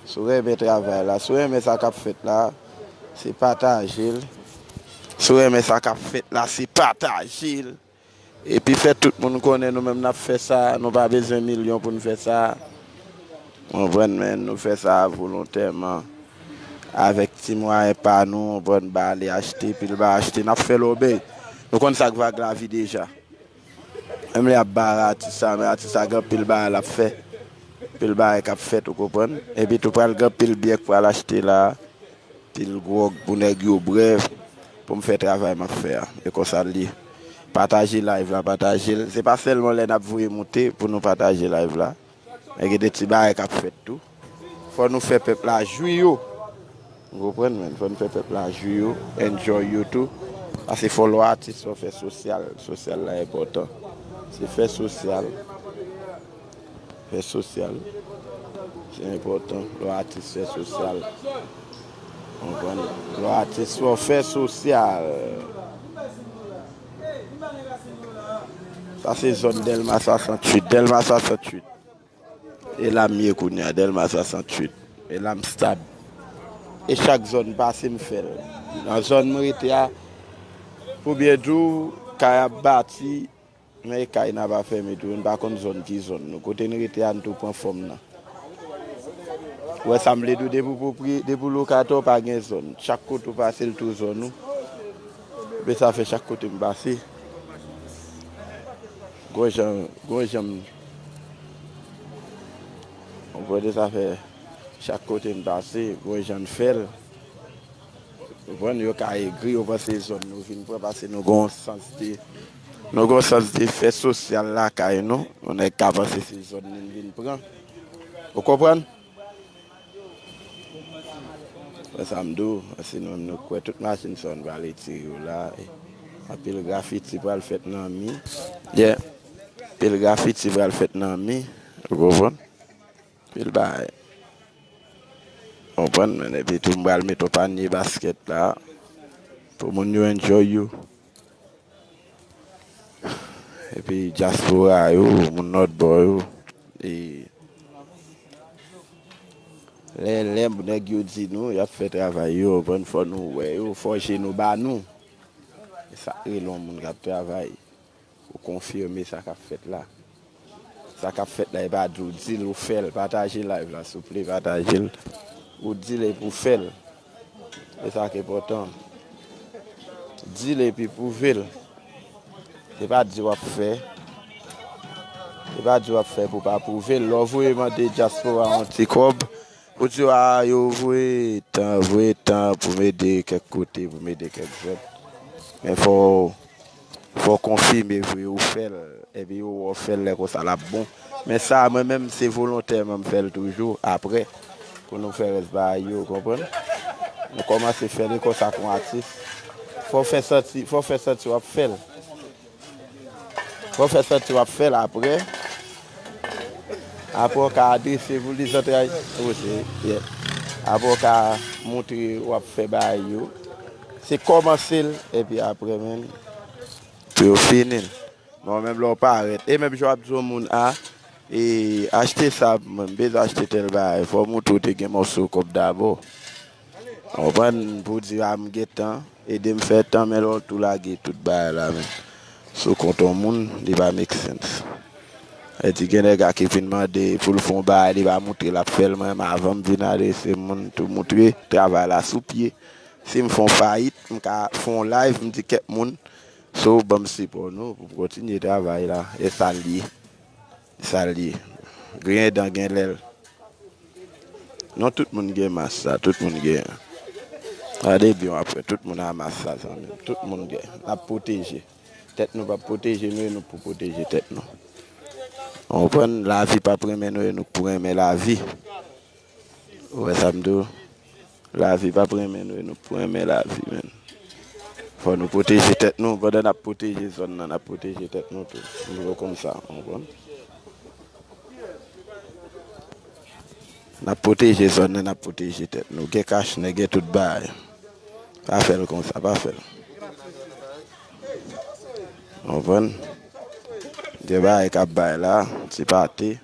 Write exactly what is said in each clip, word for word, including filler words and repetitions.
Si w renmen travay la, si w renmen sa k ap fèt la, se pataje l. Si w renmen sa k ap fèt la, se pataje l. Epi fè tout moun konnen nou menm n ap fè sa, nou pa bezwen milyon pou n fè sa. Konprann, men nou fè sa volontèman. Avèk ti mwayen pa nou, konprann, ba ale achte, pil ba achte, n ap fè lòbèy. Nou konn sa k vag lavi deja. Menm lè y ap bare atis sa, men atis sa gen anpil bagay l ap fè. Anpil bagay k ap fèt, ou konprann? Epi tou pral gen anpil byè k pral achte la. Pil gwòg pou nèg yo bwè, pou m fè travay m ap fè a. E konsa l ye. Pataje live la, pataje l. Se pa sèlman lè n ap voye moute pou nou pataje live la. Men gen de ti bagay k ap fèt tou. Fò nou fè pèp la jwi yo. Ou konprann, men? Fò nou fè pèp la jwi yo, enjoy yo tou. Paske fò lè w atis, fò w fè sosyal. Sosyal la enpòtan. Se fè sosyal. Fè sosyal. Se enpòtan. Lè w atis, fè sosyal. Konprann? Lè w atis, fò w fè sosyal. Sa se zòn Dèlma swasanntuit. Dèlma swasanntuit. E la m ye kounye a, Dèlma swasanntuit. E la m stab. E chak zòn m pase, m fè l. Nan zòn m rete a, pou byen di w, kay ap bati, men e kay n ap afèmen tou. N pa konn zòn ki zòn nou. Kote n rete a, n tou pran fòm nan. Ou wè sa m vle di w, depi w pwopri-, depi w lokatè, w pa gen zòn. Chak kote w pase, l tou zòn ou. Men sa fè chak kote m pase, gon jan, gon jan m, w konprann, sa fè chak kote n pase, gon jan n fè l. Ou konprann, yo ka egri, yo panse se zòn nou vin pran, paske nou gon sans de, nou gon sans de fè sosyal lakay nou. Yon nèg ka panse se zòn li n vin pran. Ou konprann? Wè sa m di w, paske nou menm nou kwè tout machin sa yo n prale tire yo la. Anpil grafiti pral fèt nan mi. Yeah. Anpil grafiti pral fèt nan mi. Ou konprann? Anpil bagay. Konprann, men epi tou m pral met yon panye baskèt la. Pou moun yo enjoy yo. Epi dyaspora yo, moun lòt bò yo. E lè, lè nèg yo di nou, y ap fè travay yo, konprann, fò nou wè yo, fò je nou ba nou. E sa k rele yon moun k ap travay. Ou konfime sa k ap fèt la. Sa k ap fèt la, e pa di w di l, ou fè l. Pataje live la, souple, pataje l. Ou di l epi w fè l. E sa k enpòtan. Di l epi pwouve l. Se pa di w ap fè. Se pa di w ap fè pou w pa pwouve l. Lè w voye mande dyaspora yon ti kòb, ou di, a, yo voye tan, voye tan pou m ede kèk kote, pou m ede kèk zòn. Men fò w, fò w konfime vre ou fè l, epi yo wè w fè l, lè konsa l ap bon. Men sa, mwen menm, se volontèman m fè l toujou, apre, pou nou fè rès bagay yo, konprann? Nou kòmanse fè l, e konsa kon atis. Fò w fè santi, fò w fè santi w ap fè l. Fò w fè santi w ap fè l apre. Apre w ka adrese pou li zantray. Ou se, yeah. Apre w ka montre w ap fè bagay yo. Se kòmanse l, epi apre, menm, pou yo fini l. Men w menm lè w parèt. E menm jan w ap di yon moun, a, e, achte sa pou mwen, m bezwen achte tèl bagay. Fò w montre w te gen mòso kòb dabò. Konprann, pou di, a, m gentan, ede m fè tan, men lè w tou lage tout bagay la, men sou kont yon moun, li pa make sense. E di gen nèg a ki vin mande pou l fè yon bagay, li pa montre l ap fè l, mwen menm avan m vin adrese moun, tou montre travay la sou pye. Si m fè yon fayit, m ka fè yon live, m di kèk moun, so, ban m sipò nou, pou m kontinye travay la, e sa l ye. Sa l ye. Griyen dan gen lè l. Non, tout moun gen mas sa, tout moun gen. Gade byen apre, tout moun a mas sa, zanmi m. Tout moun gen. N ap pwoteje. Tèt nou p ap pwoteje nou, e nou k pou pwoteje tèt nou. Ou konprann? Lavi p ap renmen nou, e nou k pou renmen lavi. Ou wè sa m di w? Lavi p ap renmen nou, e nou k pou renmen lavi, menn. Fò nou pwoteje tèt nou, pandan n ap pwoteje zòn nan, n ap pwoteje tèt nou tou. M di w konsa, w konprann? N ap pwoteje zòn nan, n ap pwoteje tèt nou. Gen kach nèg, gen tout bagay. Pa fè l konsa, pa fè l. W konprann? Gen bagay k ap bay la, ti pate.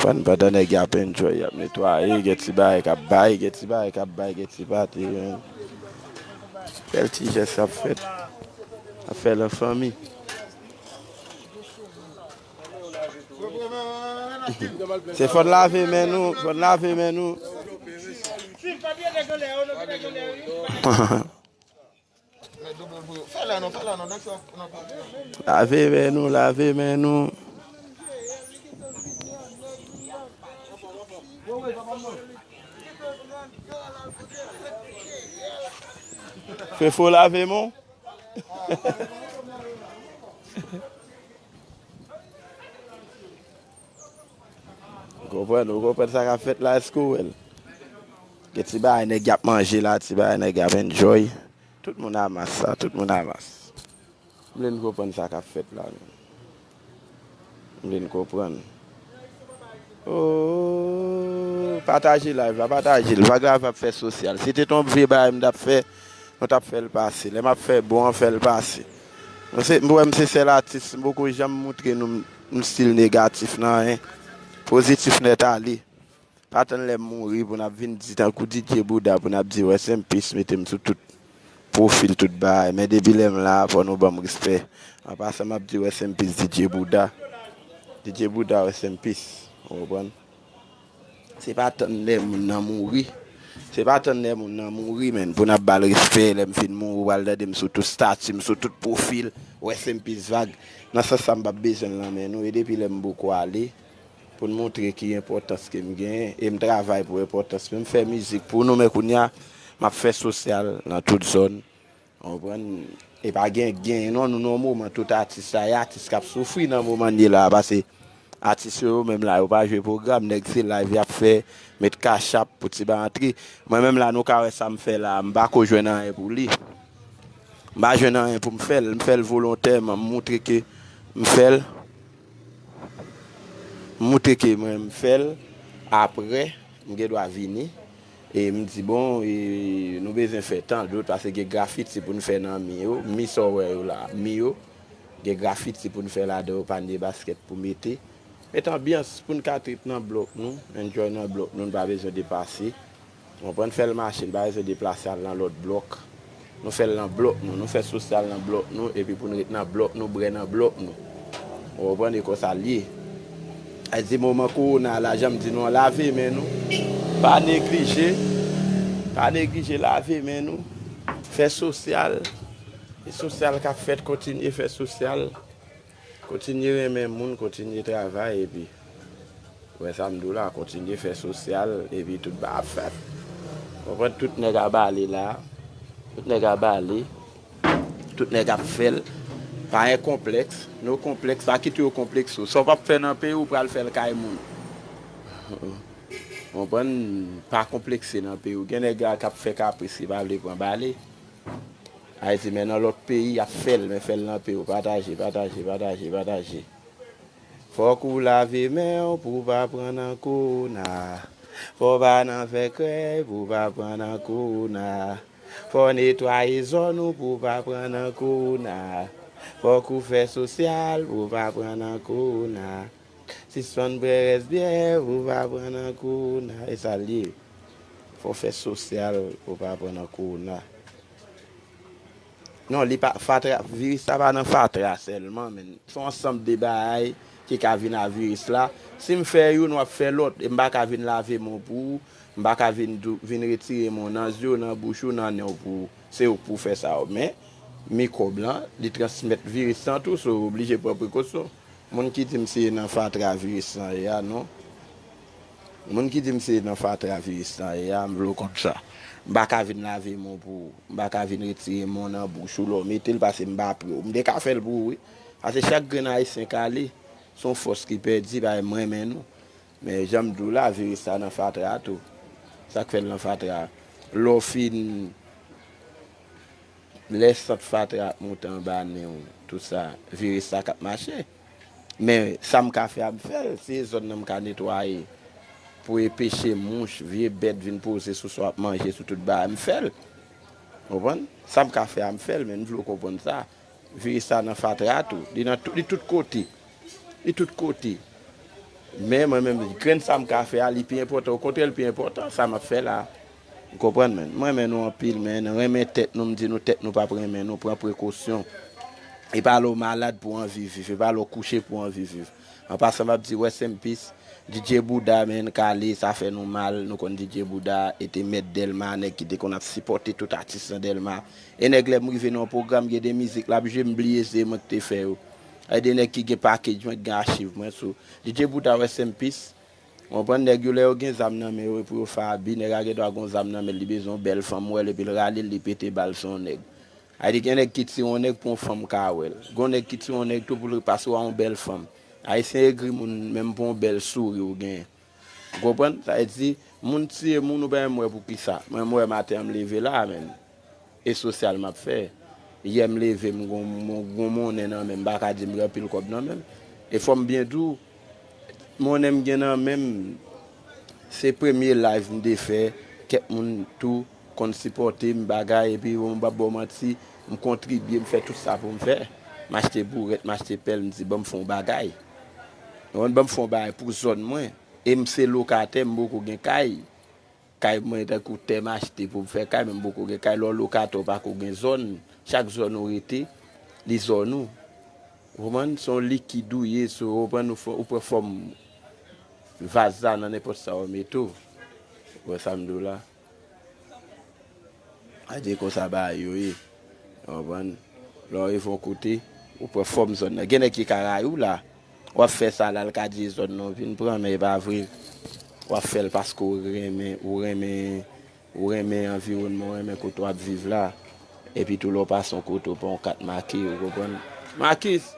Pandan, pandan nèg y ap enjoy, y ap netwaye, gen ti bagay k ap bay, gen ti bagay k ap bay, gen ti pate, men bèl ti jès k ap fèt. Ap fè l an fanmi. Se fò n lave men nou, fò n lave men nou. Lave men nou, lave men nou. Fefo lave men w. Ou konprann, ou konprann sa k ap fèt la, èske w wè l? Gen ti bagay nèg y ap manje la, ti bagay nèg y ap enjoy. Tout moun a mas sa, tout moun a mas. M vle n konprann sa k ap fèt la menm. M vle n konprann. Oh, pataje live la, pataje l. Vag la ap fè sosyal. Si te t on vye bagay m t ap fè, nou t ap fè l pase. Lè m ap fè bon an, fè l pase. Mwen se, mwen se sèl atis, m poko janm moutre nou m, m stil negatif nan anyen. Pozitif nèt ale. Pa tann lè m mouri pou n ap vin di tankou D J Bouda pou n ap di rest in peace, mete m sou tout pwofil, tout bagay. Men depi lè m la, fò nou ban m respè. An pasan, m ap di rest in peace D J Bouda. D J Bouda, rest in peace. Ou konprann? Se pa tann lè moun nan mouri. Se pa tann lè moun nan mouri, menn, pou n ap ba l respè. Lè m fin mouri, ou pral tande m sou tout stati, m sou tout pwofil. Rest in peace Vag. Nan sans sa, m p ap bezwen l nan men nou. E depi lè m poko ale, pou n montre ki enpòtans ke m genyen, e m travay pou enpòtans mwen. M fè mizik pou nou, men kounye a, m ap fè sosyal nan tout zòn. Ou konprann? E pa gen, gen, non, nou nan yon moman, tout atis la, e atis k ap soufri nan moman n ye la a, paske atis yo, yo menm la, yo pa jwe pwogram, nèg se live y ap fè, met kachap pou ti ba antre. Mwen menm la, nou ka wè sa m fè la, m pa ko jwenn anyen pou li. M pa jwenn anyen pou m fè l, m fè l volontèman, m moutre ke m fè l. M moutre ke mwen m fè l, apre, m gen dwa vini. E m di, bon, e nou bezwen fè tan dot, paske gen grafiti pou n fè nan mi yo, mi sa w wè yo la, mi yo. Gen grafiti pou n fè ladan yo, panye baskèt pou mete. Met anbyans pou n ka trip nan blòk nou, enjoy nan blòk nou, n pa bezwen deplase. Ou konprann? Fè l mache, n pa bezwen deplase al nan lòt blòk. Nou fè l nan blòk nou, nou fè sosyal nan blòk nou, epi pou n ret nan blòk nou, bwè nan blòk nou. Ou konprann? E konsa l ye. Sa di moman kowona la, jan m di nou an, lave men nou. Pa neglije, pa neglije lave men nou. Fè sosyal. E sosyal k ap fèt, kontinye fè sosyal. Kontinye renmen moun, kontinye travay, epi wè sa m di w la, kontinye fè sosyal, epi tout bagay ap fèt. Konprann, tout nèg ap ale la, tout nèg ap ale, tout nèg ap fè l. Pa gen konplèks, no konplèks, pa kite yo konplekse w. Sa w p ap fè nan peyi w, ou pral fè l kay moun. Konprann, pa konplekse nan peyi w. Gen nèg la k ap fè kapris, li pa vle pran bale. Ayiti, men nan lòt peyi, y ap fè l, men fè l nan peyi w. Pataje, pataje, pataje, pataje. Fòk ou lave men w pou w pa pran nan kowona. Fò w pa nan fè krèy pou w pa pran nan kowona. Fò w netwaye zòn ou pou w pa pran nan kowona. Fòk ou fè sosyal pou w pa pran nan kowona. Sispann bwè rès byè pou w pa pran nan kowona. E sa l ye. Fò w fè sosyal pou w pa pran nan kowona. Non, li pa fatra, viris la pa nan fatra sèlman, men se yon ansanm de bagay ki ka vin a viris la. Si m fè youn, w ap fè lòt, e m pa ka vin lave men w pou ou, m pa ka vin dou, vin retire men w nan zye w, nan bouch ou, nan nen w pou ou. Se ou k pou fè sa yo. Men mikwòb lan, li transmèt viris lan tou, so w oblije pran prekosyon. Moun ki di m se nan fatra viris lan ye a, non. Moun ki di m se nan fatra viris lan ye a, m vle w konn sa. M pa ka vin lave men w pou ou. M pa ka vin retire men w nan bouch ou lè w mete l, paske m pa pre w. M te ka fè l pou ou, wi. Paske chak grenn ayisyen k ale, se yon fòs ki pèdi, paske m renmen nou. Men jan m di w la, viris la nan fatra a tou. Sa k fè l nan fatra a? Lè w fin, lè sant fatra ap monte anba nen w, tout sa, viris la k ap mache. Men sa m ka fè a, m fè l. Si se zòn nan m ka netwaye pou epeche mouch, vye bèt vin poze sou sa w ap manje, sou tout bagay, m fè l. Konprann? Sa m ka fè a, m fè l, men m vle w konprann sa. Viris la nan fatra tou. Li nan tout, li tout kote. Li tout kote. Men mwen menm, grenn sa m ka fè a, li pi enpòtan. Okontrè, li pi enpòtan, sa m ap fè la. Ou konprann, men? Mwen renmen nou anpil, men. Renmen tèt nou, m di nou tèt nou p ap renmen nou, pran prekosyon. E pa lè w malad pou w anvi viv, e pa lè w kouche pou w anvi viv. An pasan, m ap di, rest in peace, D J Bouda, men, Kale, sa fè nou mal. Nou konn D J Bouda, e te mèt Dèlma, nèg ki te konn ap sipòte tout atis nan Dèlma. E nèg, lè m rive nan yon pwogram, gen de mizik l ap jwe, m bliye se mwen ki te fè yo. E de nèg ki gen package mwen, ki gen achiv mwen, so, D J Bouda, rest in peace. Ou konprann, nèg yo, lè yo gen zam nan men yo, e pou yo fè abi, nèg a gen dwa gen zam nan men l, li bezwen yon bèl fanm, ou wè l, epi l rale l, li pete bal sou yon nèg. A di gen nèg ki tire yon nèg pou yon fanm ka wè l. Gen nèg ki tire yon nèg tou pou l pase w a yon bèl fanm. Ayisyen egri moun menm pou yon bèl souri ou genyen. Ou konprann? Sa vle di, moun tiye moun, ou pa menm wè pou kisa. Mwen, mwen wè maten an m leve la, menm. E sosyal m ap fè. Yè m leve, m gon, m gon monnen nan men m, m pa ka di m gen anpil kòb nan men m. E fò m byen di w, monnen m gen nan men m, se premye live m te fè, kèk moun tou konn sipòte m, bagay, epi bon, m p ap ba w manti, m kontribye, m fè tout sa pou m fè. M achte bourèt, m achte pèl, m di, "Ban m fè yon bagay." Ou konprann? "Ban m fè yon bagay pou zòn mwen." E m se lokatè, m poko gen kay. Kay mwen tankou tè m achte pou m fè kay, men m poko gen kay. Lè w lokatè, w pako gen zòn. Chak zòn ou rete, li zòn ou. Ou konprann? Se yon likid ou ye, so, ou konprann, ou fè, ou pran fòm vaz la nan nenpòt sa w mete w. Ou wè sa m di w la? A di konsa bagay yo ye. Ou konprann? Lè w rive yon kote, ou pran fòm zòn nan. Gen nèg ki ka rayi w la. W ap fè sa la, l ka di e zòn nan w vin pran, men e pa vre. W ap fè l paske w renmen, ou renmen, ou renmen anviwònman, w renmen kote w ap viv la. Epi tou lè w pase yon kote, w pran yon kat make, ou konprann? Makis!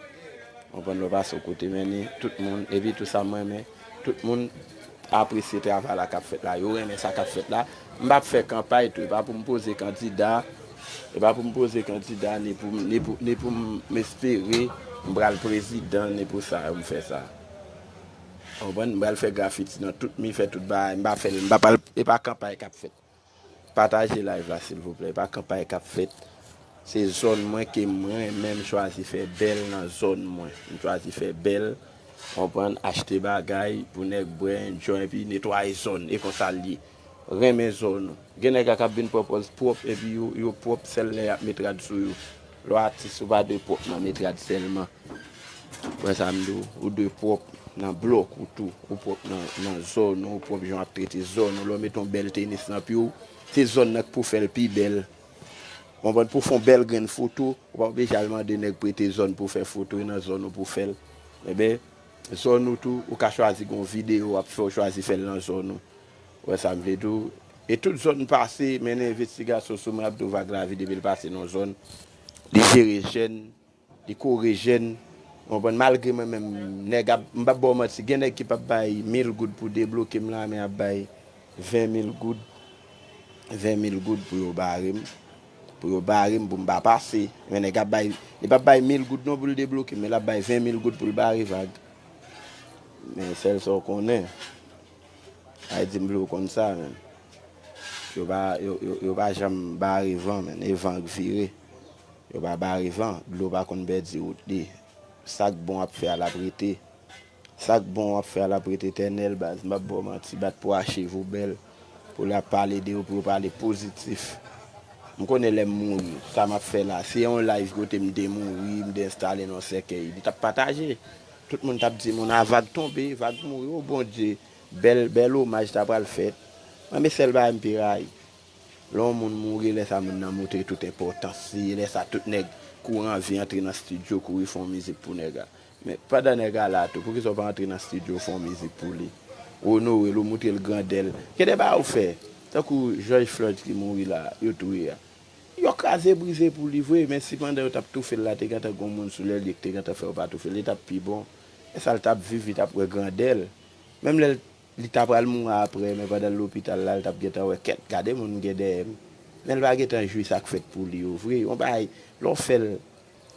Ou konprann, lè w pase yon kote, men ni tout moun, epi tou sa m renmen, tout moun apresye travay la k ap fèt la, yo renmen sa k ap fèt la. M p ap fè kanpay tou, e pa pou m poze kandida, e pa pou m poze kandida, ni pou, ni pou, ni pou m espere m pral prezidan, ni pou sa, m fè sa. Ou konprann? M pral fè grafiti nan tout mi, fè tout bagay, m pa fè l, m pa pral, e pa kanpay k ap fèt. Pataje live la, silvouplè. Pa kanpay k ap fèt. Se zòn mwen ke mwen menm chwazi fè bèl nan zòn mwen. M chwazi fè bèl, konprann, achte bagay pou nèg bwè, enjoy, epi netwaye zòn. E konsa l ye. Renmen zòn ou. Gen nèg la k ap vin pran pòz pwòp, epi yo, yo pwòp sèl lè y ap met rad sou yo. Lè w atis, ou pa dwe pwòp nan met rad sèlman. Wè sa m di w, ou dwe pwòp nan blòk ou tou, ou pwòp nan, nan zòn ou, ou pwòp jan w ap trete zòn ou, lè w mete yon bèl tenis nan pye w, se zòn nan k pou fè l pi bèl. Konprann, pou w fè yon bèl grenn foto, ou pa oblije al mande nèg prete zòn pou w fè foto, e nan zòn ou pou w fè l. Enben, zòn ou tou, ou ka chwazi gen yon videyo w ap fè, ou chwazi fè l nan zòn ou. Wè sa m vle di w. E tout zòn m pase, mennen envestigasyon sou mwen, ap di w Vag Lavi depi l pase nan yon zòn, li jere jèn, li kore jèn, ou konprann, malgre mwen menm, nèg ap, m p ap ba w manti, gen nèg ki p ap bay mil goud pou debloke m la, men ap bay ven mil goud, ven mil goud pou yo bare m, pou yo bare m, pou m pa pase. Men nèg ap bay, li p ap bay mil goud non pou l debloke m, men l ap bay ven mil goud pou l bare Vag. Men sèl sa w konnen, ay di m vle w konn sa, men. Yo pa, yo, yo, yo pa janm bare van, men. E van k vire. Yo pa bare van, dlo pa konn pèdi wout li. Sa k bon w ap fè a l ap rete. Sa k bon w ap fè a l ap rete etènèl, baz. M p ap ba w manti, bat pou achiv ou bèl. Pou lè y ap pale de ou, pou yo pale pozitif. M konnen lè m mouri, sa m ap fè la. Se yon live kote m te mouri, m te enstale nan yon sèkèy. Li t ap pataje. Tout moun t ap di moun a Vag tonbe, Vag mouri, o Bondye. Bèl, bèl omaj ta pral fèt. Mwen, men sèl bagay m pi rayi. Lè yon moun mouri, lè sa moun nan montre tout enpòtans li, lè sa tout nèg kouran vi antre nan estidyo, kouri fè yon mizik pou nèg la. Men pandan nèg la la tou, poukisa w pa antre nan estidyo fè yon mizik pou li? Ou onore l, ou montre l grandè l. Gen de bagay ou fè, tankou George Floyd ki mouri la, yo touye a. Yo kraze brize pou li vre, men si pandan yo t ap toufe l la, te gentan gen yon moun sou lèlye ki te gentan fè yo pa toufe l, li t ap pi bon. E sa l t ap viv, li t ap wè grandè l. Menm lè l Li ta pral mouri apre, men pandan l lopital la, l t ap gentan wè, kèt, gade moun m gen dèyè m. Men l pa gentan jwi sa k fèt pou li yo vre. Yon bagay, lè w fè l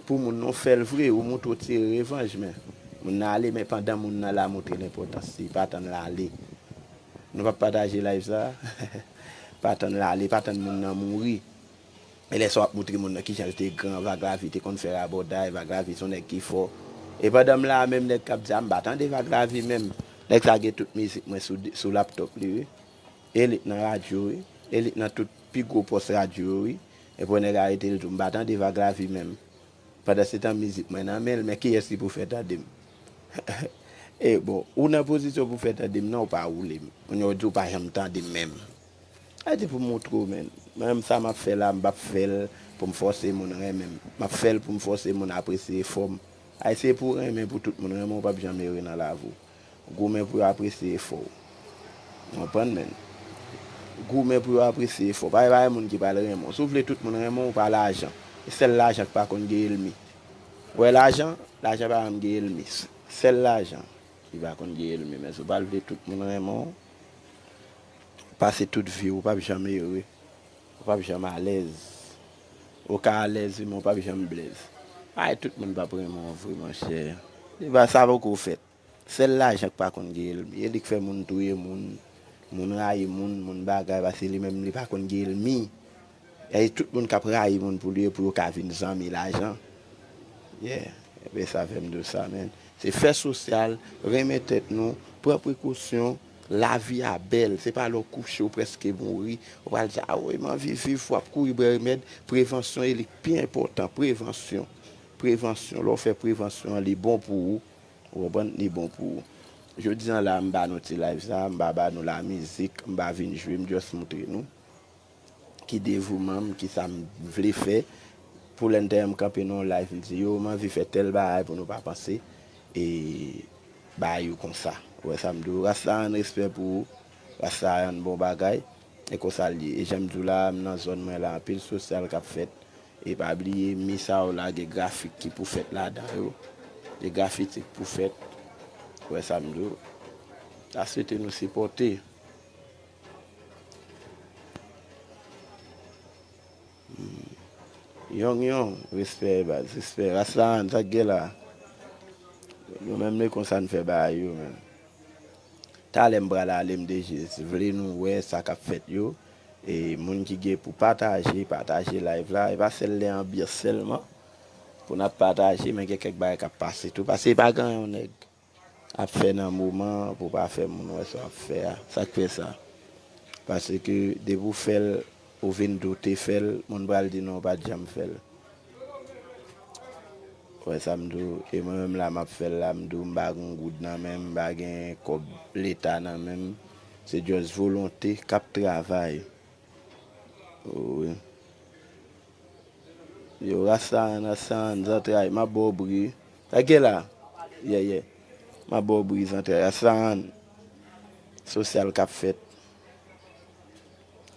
pou moun nan, w fè l vre, ou montre w tire revanj, men moun nan ale, men pandan moun nan la, montre l enpòtans li, pa tann l ale. Nou p ap pataje live sa? Pa tann l ale, pa tann moun nan mouri. E lè sa w ap montre moun nan kijan l te gran, Vag Lavi te konn fè rabòday, Vag Lavi se yon nèg ki fò. E pandan m la a menm, nèg k ap di a, m pa tande Vag Lavi menm. Nèg sa gen tout mizik mwen sou, sou laptop li, wi. E li t nan radyo, wi. E li t nan tout pi gwo pòs radyo yo, wi. Epi nèg arete l tou. M pa tande Vag Lavi menm. Pandansetan, mizik mwen nan men l, men kiyès ki pou fè tande m? E bon, ou nan pozisyon pou fè tande m nan, ou pa woule m. Kounye a, ou di ou pa janm tande m menm. Sa di pou m montre w, men. Mwen menm, sa m ap fè la, m p ap fè l pou m fòse moun renmen m. M ap fè l pou m fòse moun apresye efò m. Ay, se pou w renmen, pou tout moun renmen w, w p ap janm ere nan lavi w. Goumen pou yo apresye efò w. Ou konprann, men? Goumen pou yo apresye efò w. Pa gen, pa gen moun ki pral renmen w. Si w vle tout moun renmen w, pa lajan. E sèl lajan ki pa konn gen ènmi. Ou wè lajan? Lajan pa janm gen ènmi. Sèl lajan ki pa konn gen ènmi. Men si w pral vle tout moun renmen w, pase tout vi w, ou p ap janm ere. Ou p ap janm alèz. Ou ka alèz, wi, men ou p ap janm blèz. Ay, tout moun p ap renmen w vre, monchè. Li pa, sa poko fèt. Sèl lajan k pa konn gen ènmi. E li k fè moun touye moun, moun rayi moun, moun bagay, paske li menm li pa konn gen ènmi. E tout moun k ap rayi moun pou li, e pou yo ka vin zanmi lajan. Yeah. Ebyen, sa fè m di w sa, men. Se fè sosyal, renmen tèt nou, pran prekosyon, lavi a bèl. Se pa lè w kouche, w prèske mouri, w pral di, "A wi, m anvi viv," w ap kouri bwè remèd. Prevansyon, e li k pi enpòtan, prevansyon. Prevansyon, lè w fè prevansyon an, li bon pou ou. Ou konprann? Li bon pou ou. Jodi a la, m ba nou ti live sa, m pa ba nou lamizik, m pa vin jwe, m just montre nou ki devouman m, ki sa m vle fè. Pou lè n te wè m kanpe nan yon live, m di, "Yo, m anvi fè tèl bagay pou nou pa panse e bay ou konsa." Ou wè sa m di w? Rastaman, respè pou ou. Rastaman, bon bagay. E konsa l ye. E jan m di w la, m nan zòn mwen la, anpil sosyal k ap fèt. E pa bliye, mi sa yo la, gen grafik ki pou fèt ladan yo. Gen grafiti k pou fèt. Ou wè sa m di w? Ta swete nou sipòte. Hmm. Yong Yong, respè, baz, respè. Rastaman, sa k gen la? Nou menm, men konsa n fè bagay yo, men. Talè m pral ale, m te jis vle nou wè sa k ap fèt yo. E moun ki gen pou pataje, pataje live la. E pa sèl lè anbyans sèlman pou n ap pataje, men gen kèk bagay k ap pase tou. Paske e pa gen yon nèg ap fè nan moman pou w pa fè moun wè sa w ap fè a. Sa k fè sa? Paske depi w fè l, ou vin di w te fè l, moun pral di non, ou pa t janm fè l. Ou wè sa m di w? E mwen menm la, m ap fè l la, m di w, m pa gen goud nan men m, m pa gen kòb leta nan men m. Se just volonte k ap travay. Wi. Yo, Rastaman, Rastaman, zantray, m ap ba w bri. Sa gen la? Yeah, yeah. M ap ba w bri, zantray. Rastaman, sosyal k ap fèt.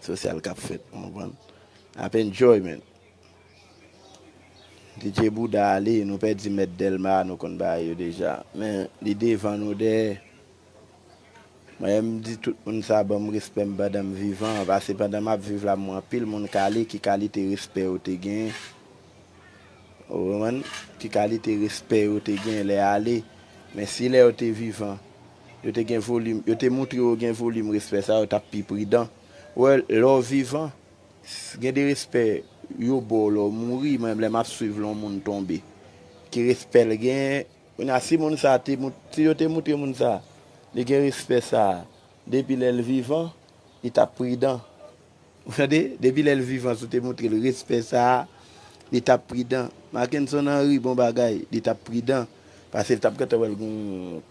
Sosyal k ap fèt, ou konprann? Ap enjoy, man. D J Bouda ale, nou pèdi Mèt Dèlma, nou konn bagay yo deja. Men, li devan nou dèyè. Mwen, m di tout moun sa ban m respè m pandan m vivan, paske pandan m ap viv la, m wè anpil moun k ale, ki kalite respè yo te genyen. Ou konprann? Ki kalite respè yo te genyen lè y ale. Men si lè yo te vivan, yo te gen volim, yo te montre yo gen volim respè sa, yo t ap pi pridan. Ou wè, lè w vivan, s-, gen de respè yo ba w lè w mouri, mwen, lè m ap swiv lè yon moun tonbe, ki respè l genyen, Kounye a, si moun sa a te mout-, si yo te moutre moun sa a, li gen respè sa a, depi lè l vivan, li t ap pridan. Ou tande? Depi lè l vivan, si w te moutre l respè sa a, li t ap pridan. Mackenson Henry, bon bagay, li t ap pridan. Paske l t ap gentan wè l gen yon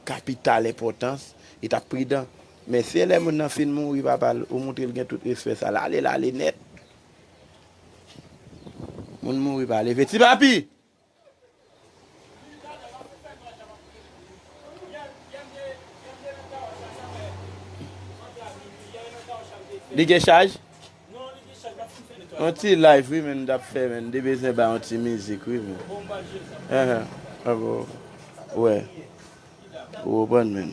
kapital enpòtans, li t ap pridan. Men se lè moun nan fin mouri, papa, ou moutre l gen tout respè sa a, l ale, l ale nèt. Moun mouri pa leve. Ti Papi! Li gen chaj? Yon ti live, wi, men, m t ap fè, men. M te bezwen bay yon ti mizik, wi, men. Enhen. Wè. Ou konprann, men.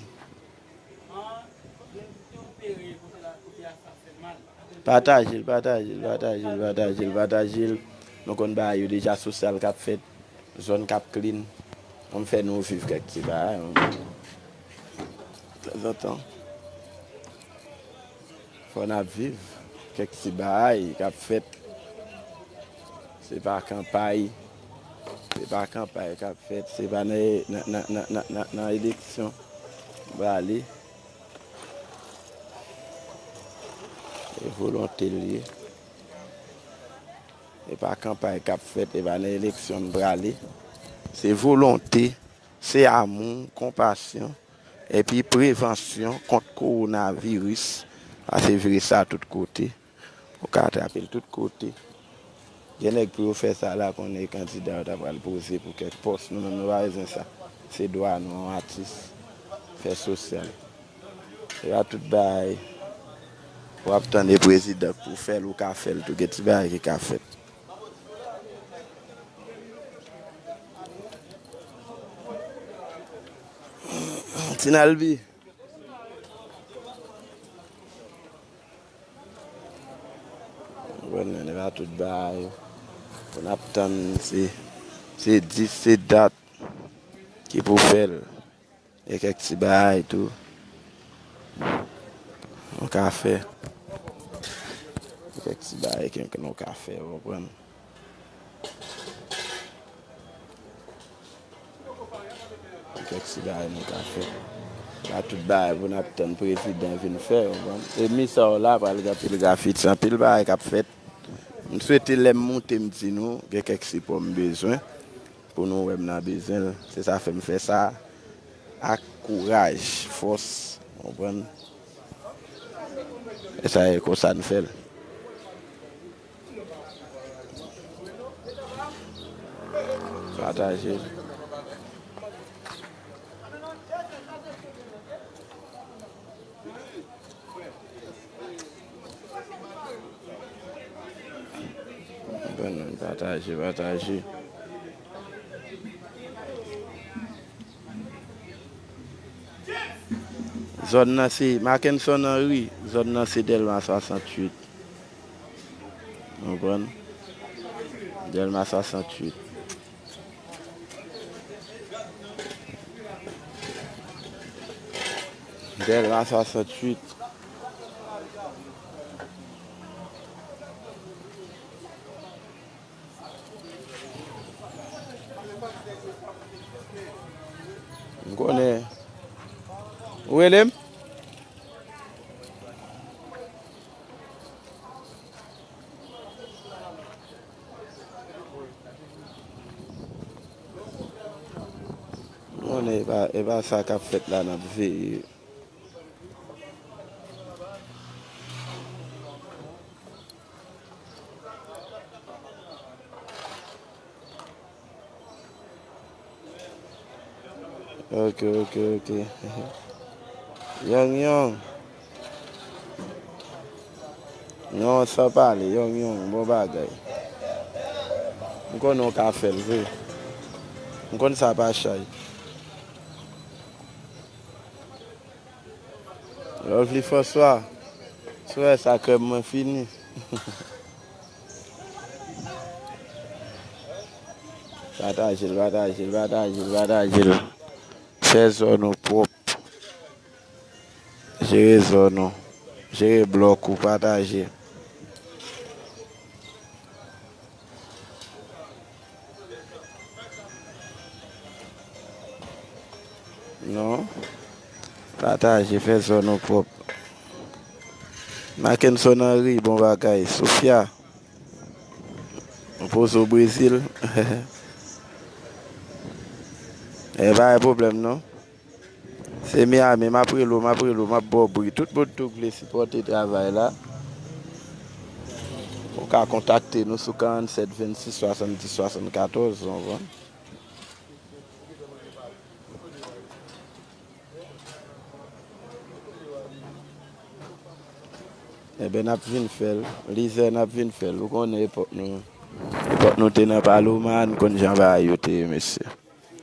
Pataje l, pataje l, pataje l, pataje l, pataje l. Nou konn bagay yo deja, sosyal k ap fèt, zòn k ap clean. Ann fè nou viv kèk ti bagay, tanzantan. Fò n ap viv kèk ti bagay k ap fèt. Se pa kanpay. Se pa kanpay k ap fèt. Se pa nan, nan, nan eleksyon. Prale. E volonte l ye. E pa kanpay k ap fèt, e pa nan eleksyon n prale. Se volonte, se amou, konpasyon, epi prevansyon kont kowonaviris, paske viris la tout kote. Ou ka atrape l tout kote. Gen nèg pou yo fè sa la, konnen kandida yo ta pral poze pou kèk pòs. Nou menm, nou pa bezwen sa. Se dwa nou, yon atis, fè sosyal. Se pa tout bagay w ap tann e prezidan pou fè l, ou ka fè l tou. Gen ti bagay ki ka fèt. Tinalbi. Konprann, men, e pa tout bagay pou n ap tann, se, se dis, se dat ki pou fè l. E kèk ti bagay tou, nou ka fè. E kèk ti bagay ke nou ka fè, ou konprann. Kèk ti bagay nou ka fè. Pa tout bagay pou n ap tann prezidan vin fè, ou konprann. E mi sa w la, pral gen anpil grafiti, anpil bagay k ap fèt. M swete lè m moute, m di nou, gen kèk sipò m bezwen. Pou nou wè m nan bezwen l. Se sa fè m fè sa ak kouraj, fòs, ou konprann? E sa e konsa n fè l. Pataje l. Bon, pataje, pataje. Zòn nan se Mackenson Henry, zòn nan se Dèlma swasanntuit. Ou konprann? Dèlma swasanntuit. Dèlma swasanntuit. M konnen. Ou rele m? M konnen e pa, e pa sa k ap fèt la n ap veye. Ok, ok, ok. Yong Yong. Non, san pale, Yong Yong, bon bagay. M konnen w ka fè l vre. M konn sa pa chay. Lovely François, sou wè sa krèm mwen fini. Pataje l, pataje l, pataje l, pataje l. Fè zòn ou pwòp. Jere zòn ou. Jere blòk ou, pataje. Non. Pataje, fè zòn nou pwòp. Mackenson Henry, bon bagay. Sofia, ou poze w Brezil. E pa gen pwoblèm, non. Se Miami, m ap rele w, m ap rele w, m ap ba w bri. Tout moun tou k vle sipòte travay la, ou ka kontakte nou sou karannsèt vennsis swasanndis swasannkatòz, ou konprann? Enben, n ap vin fè l. Lizè, n ap vin fè l. Ou konnen epòk nou, epòk nou te nan Paloma, n konn jan bagay yo te ye, mesye.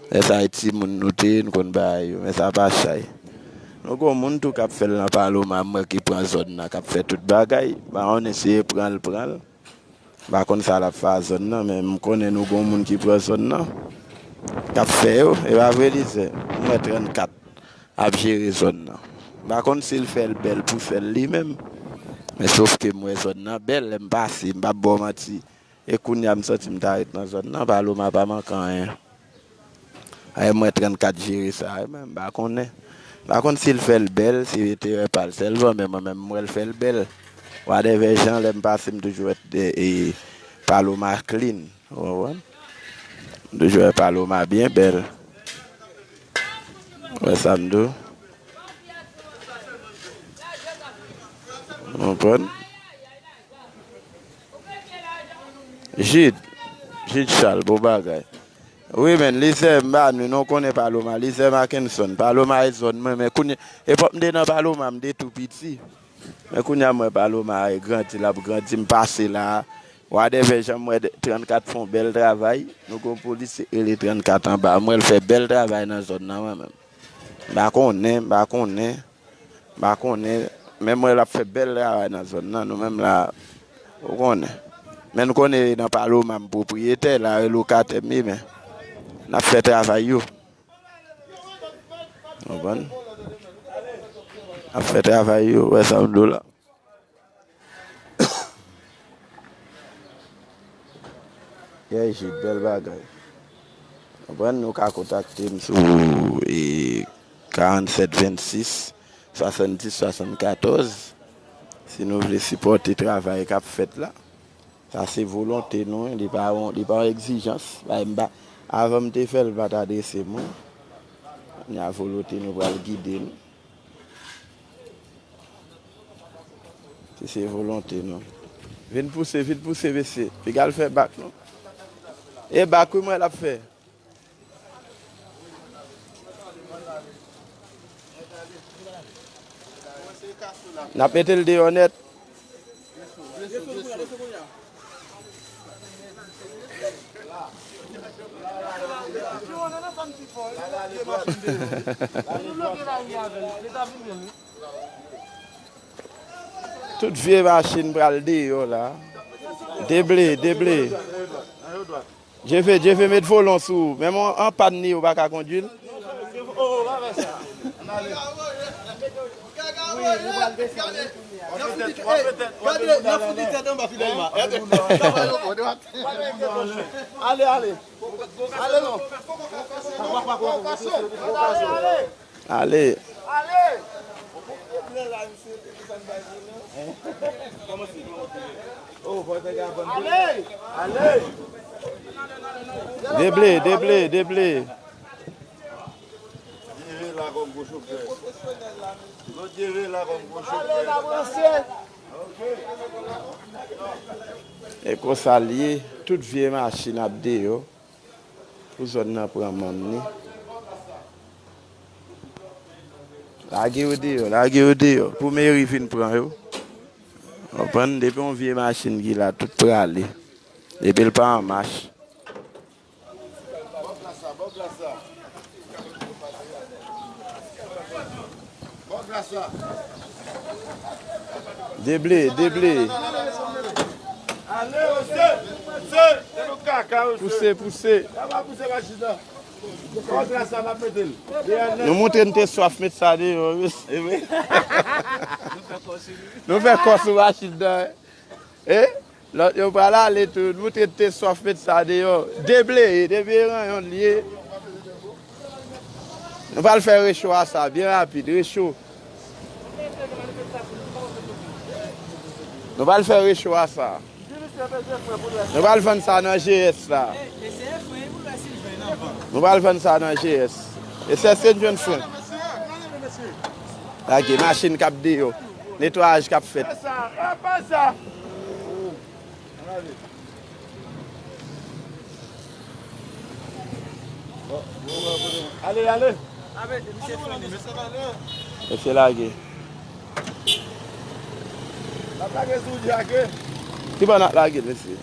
Lè sa e timoun nou te ye, n konn bagay yo, men sa pa chay. Nou gon moun tou k ap fè l nan Paloma, m wè ki pran zòn nan, k ap fè tout bagay. M pa konnen si e pran l, pran l. M pa konn sa l ap fè a zòn nan, men m konnen nou gon moun ki pran zòn nan, k ap fè yo. E pa vre, Lizè? M wè trannkat ap jere zòn nan. M pa konn si l fè l bèl pou sèl li menm, men sòf ke m wè zòn nan bèl, lè m pase, m p ap ba w manti. E kounye a, m santi m ta ret nan zòn nan, Paloma pa manke anyen. Ay, mwen trannkat jere sa, wi, men m pa konnen. M pa konn si l fè l bèl, se enterè pa l sèlman, men mwen menm, m wè l fè l bèl. Wadèvè jan, lè m pase, m toujou wè, e, e, Paloma clean. Ou konprann? M toujou wè Paloma byen bèl. Ou wè sa m di w? Ou konprann? Jid, Jid Charles, bon bagay. Wi, men, Lizè, m pa nou, nou konnen Paloma, Lizè Mackenson. Paloma e zòn mwen, men kounye, epòk m te nan Paloma, m te tou piti. Men kounye a, m wè Paloma e grandi, l ap grandi, m pase la. Wadèvè jan m wè trannkat fè yon bèl travay, nou gen yon polisye ki rele trannkat anba. M wè l fè bèl travay nan zòn nan, mwen menm. M pa konnen, m pa konnen. M pa konnen, men m wè l ap fè bèl travay nan zòn nan, nou menm la, ou konnen. Men nou konnen nan Paloma m pwopriyetè, la e lokatè m ye, men n ap fè travay yo. Konprann? N ap fè travay yo, wè sa m di w la. Yay Jid, bèl bagay. Konprann, nou ka kontakte m sou, e, karannsèt vennsis, swasanndis swasannkatòz. Si nou vle sipòte travay k ap fèt la, sa se volonte nou, li pa yon, li pa yon egzijans. Bagay m pa, avan m te fè l, m pa t adrese moun. Kounye a, volonte nou pral gide nou. Se, se volonte nou. Vin pouse, vin pouse, mesye. Piga l fè bak, non? E bak, wi, mwen l ap fè. N ap mete l deyò nèt. Tout vye machin pral deyò la. Deble, deble. Jeve, Jeve, met volon sou ou. Menm an, an pàn li, ou pa ka kondui l. Ale, ale. Ale. Deble, deble, deble. E konsa l ye, tout vye machin ap deyò. Pou zòn nan pran manm ni. Lage yo deyò, lage yo deyò. Pou meri vin pran yo. Konprann? Depi yon vye machin ki la, tout prale. Depi l pa an mach. Deble, deble. Pouse, pouse. Nou montre n te swaf met sa deyò, wi. Nou fè kò sou machin nan, wi. E? Lòt yo pral ale tou, nou te, te swaf met sa deyò. Deble, deble ranyon l ye. Nou pral fè recho a sa, byen rapid, recho. Nou pral fè recho a sa. Nou pral vann sa nan G S la. Nou pral vann sa nan G S. E sèske n jwenn fren. Lage machin k ap deyò. Netwayaj k ap fèt. Ale, ale. Mesye lage. L ap lage sou Djake. Ki bò n ap lage l, mesye?